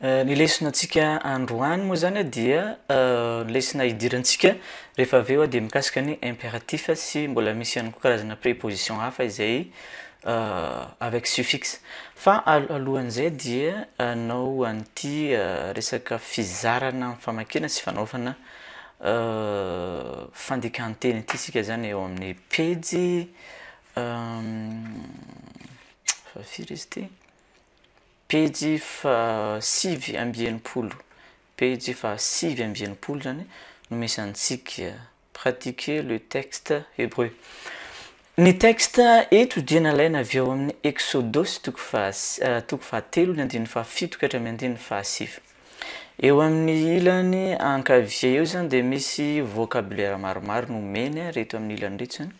Ny lesona antsika androany moa zany dia lesona hidirantsika rehefa avy eo dia mikasika ny impératif sy mbola misy ihany koa karazana préposition hafa izay avec suffixe. Fa alohan'izay dia hanao an'ity resaka fizarana amin'ny famakiana sy fanaovana fandikan-teny ity isika zany eo amin'ny pejy firy izy ity? Pejy faha 69, pejy faha 69 zany no misy antsika, pratiquer le texte hébreu. Ny texte eto dia nalaina avy ao amin'ny Eksodosy toko faha toko fahatelo ny andininy fahafito ka hatramin'ny andininy fahasivy. Eo amin'ny ilany ankavia eo zany dia misy vocabulaire maromaro nomeny reto amin'ny ilany reto zany.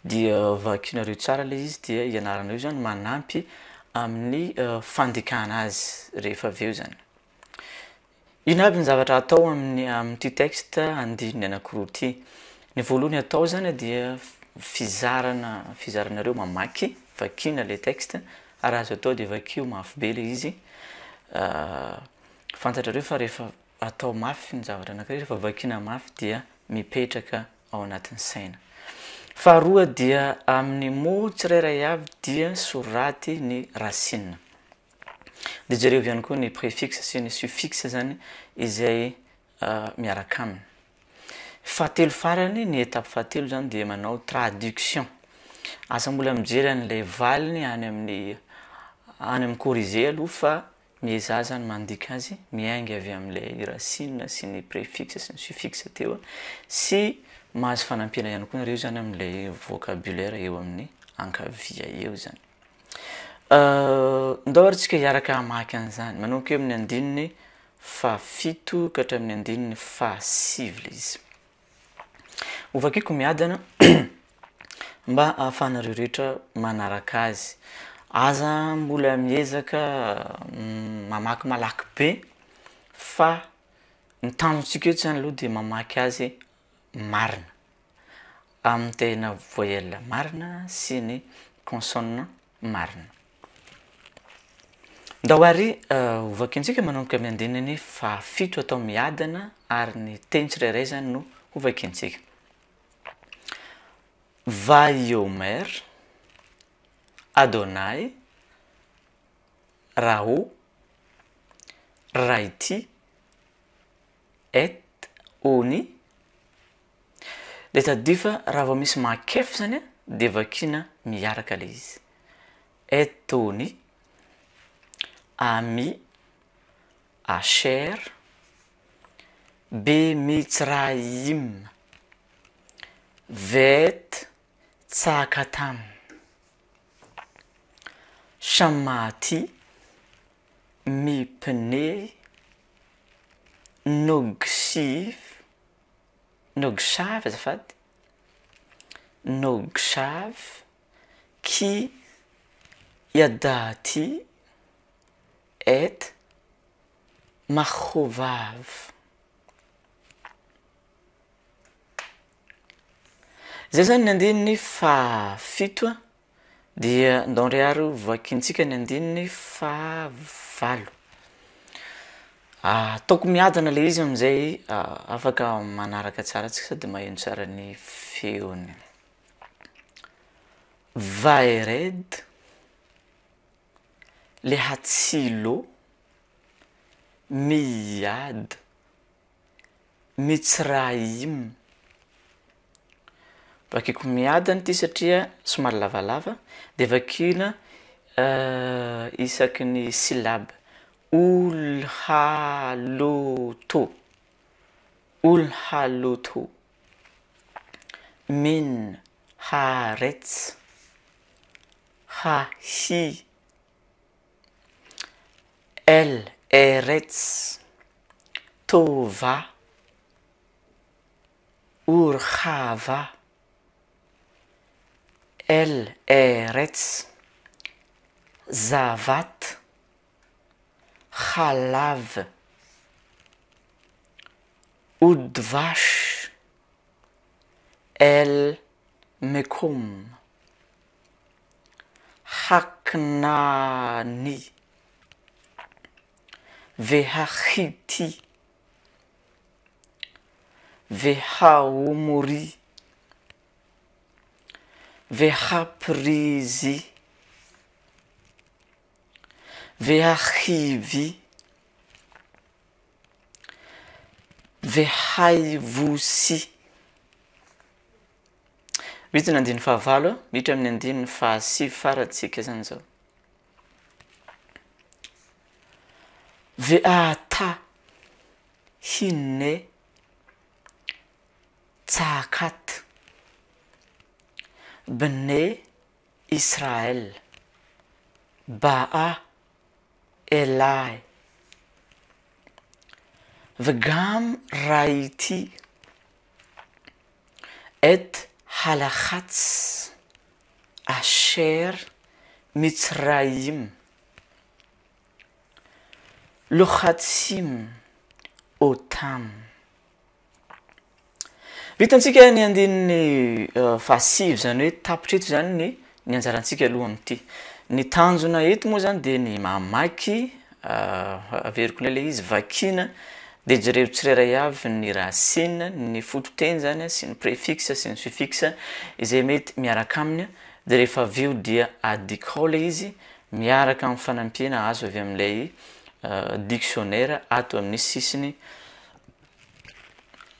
Dia vakinareo tsara ilay izy dia ianaranareo izany manampy amin'ny fandikana azy rehefa avy eo izany. Inona avy ny zavatra atao amin'ny amin'ity texte andininy anankiroa ity? Ny voalohany atao izany dia fizarana fizaranareo mamaky, vakiana ilay texte ary azo atao dia vakio mafy be ilay izy. Fantatrareo fa rehefa atao mafy ny zavatra anankiray, rehefa vakiana mafy dia mipetraka ao anatin'ny saina. Faharoa dia amin'ny mot tsirairay avy dia soraty ny racine. Dia jereo ihany koa ny préfixe sy ny suffixe zany izay miaraka aminy. Fahatelo farany, ny étape fahatelo zany dia manao traduction. Asa mbola mijery an'ilay valiny any amin'ny any amin'ny corrigé aloha fa Miezaha zany mandika azy miainga avy amin'ilay racine sy ny préfixe sy ny suffixe teo sy mahazo fanampiana ihany koa nareo zany amin'ilay vocabulaire eo amin'ny ankavia eo zany. Ndao ary tsika hiaraka hamaky an'izany manomboka eo amin'ny andininy fahafito ka hatramin'ny andininy fahasivy ilay izy. Hovakiko miadana mba ahafahanareo rehetra manaraka azy. Aza mbola miezaka mamaky malaky be fa ny tanjontsika eto zany aloha dia mamaky azy marina, amin'ny tena voyelle marina sy ny consonne marina. Ndao àry hovakintsika manomboka amin'ny andininy fahafito atao miadana ary ny teny tsirairay izany no hovakintsika. Vayomer, Adonai, Raho, Raity, Et, Oni. Dia tadidio fa raha vao misy makef izany dia vakiana miaraka ilay izy. Etony, Ami, Asher, Bemitsrayim, Vet Tsakatam, Shamati, Mipney, Nogsiv, Nogsav azafady, Nogsav, Ki Yadati et Mahovav. Zay zany ny andininy fahafito dia ndao ndray ary vakintsika ny andininy fahavalo. Ataoko miadana le izy amin'izay afaka manaraka tsara antsika sady maheno tsara ny feony. Vaered, Lehatsilo, Miyad, Mitsraim. Vakiko miadana ity satria somary lavalava dia vakiana isaky ny syllabe. Olhaloto, Olhaloto. Min haaretz, ha hi, el eretz, tova, ur hava, el eretz, zavat, halav, udvash, el mekom, haknani. Vehahiti, Vehaomori, Vehaprizi, Vehahivi, Vehaivosi. Vita ny andininy fahavalo, miditra amin'ny andininy fahasivy farantsika izany izao. Ve'ata hinne tsa'akat bne Israel ba'a elai v'gam ra'iti et halachatz asher Mitsraïm lochatsim otam. Vitantsika ny andininy fahasivy, izany hoe tapitra eto izany ny ny anjarantsika aloha amin'ity. Ny tanjona eto moa izany dia ny mamaky, averiko indray ilay izy, vakiana dia jereo tsirairay avy ny racine, ny fototeny izany sy ny préfixe sy ny suffixe izay mety miaraka aminy dia rehefa avy eo dia adikao ilay izy miaraka amin'ny fanampiana azo avy amin'ilay dictionnaire ato amin'ny sisiny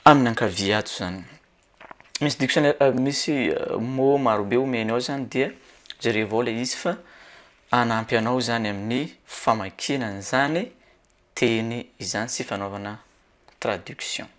amin'ny ankavia ato izany. Misy dictionnaire misy mot marobe omeny ao izany dia jerevo ao ilay izy fa hanampy anao izany amin'ny famakiana an'izany teny izany sy fanaovana traduction.